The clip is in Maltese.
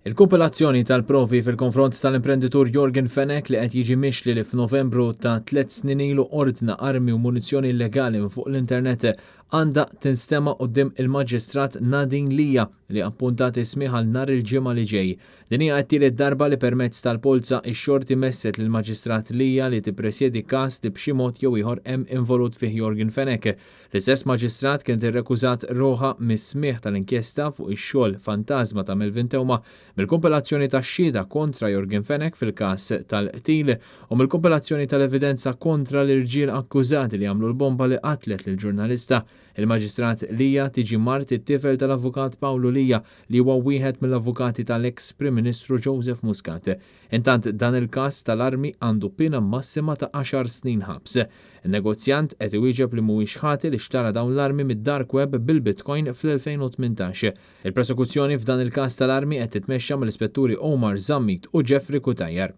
Il-kumpilazzjoni tal-provi fil-konfront tal-imprenditur Yorgen Fenech li qed jiġi mixli li f'Novembru ta' tliet snin ilu ordna armi u munizzjoni illegali minn fuq l-internet għandha tinstema' quddiem il-Maġistrat Nadine Lia li appuntat is-smigħ għal nhar il-Ġimgħa li ġej. Din hija t-tielet darba li permezz tal-polza x-xorti messet lill-Maġistrat Lia li tippresjedi każ li b'xi mod jew ieħor hemm involut fih Yorgen Fenech. L-istess Maġistrat kienet irrekużat ruħha mis-smigħ tal-inkjesta fuq ix-xogħol fantażma ta' Melvin Theuma, mill-kumpilazzjoni tax-xhieda kontra Yorgen Fenech fil-każ tal-qtil u mill-kumpilazzjoni tal-evidenza kontra l-irġiel akkużati li għamlu l-bomba li qatlet lill-ġurnalista. Il-Maġistrat Lia tiġi mart it-tifel tal-Avukat Pawlu Lia li huwa wieħed mill-avukati tal-eks Prim Ministru Joseph Muscat. Intant dan il-każ tal-armi għandu piena massima ta' għaxar snin ħabs. In-negozjant qed iwieġeb li mhuwiex ħati li xtara dawn l-armi mid-dark web bil-bitcoin fl-2018. Il-prosekuzzjoni f'dan il-każ tal-armi qed titmexxa mill-Ispetturi Omar Zammit u Jeffrey Cutajar.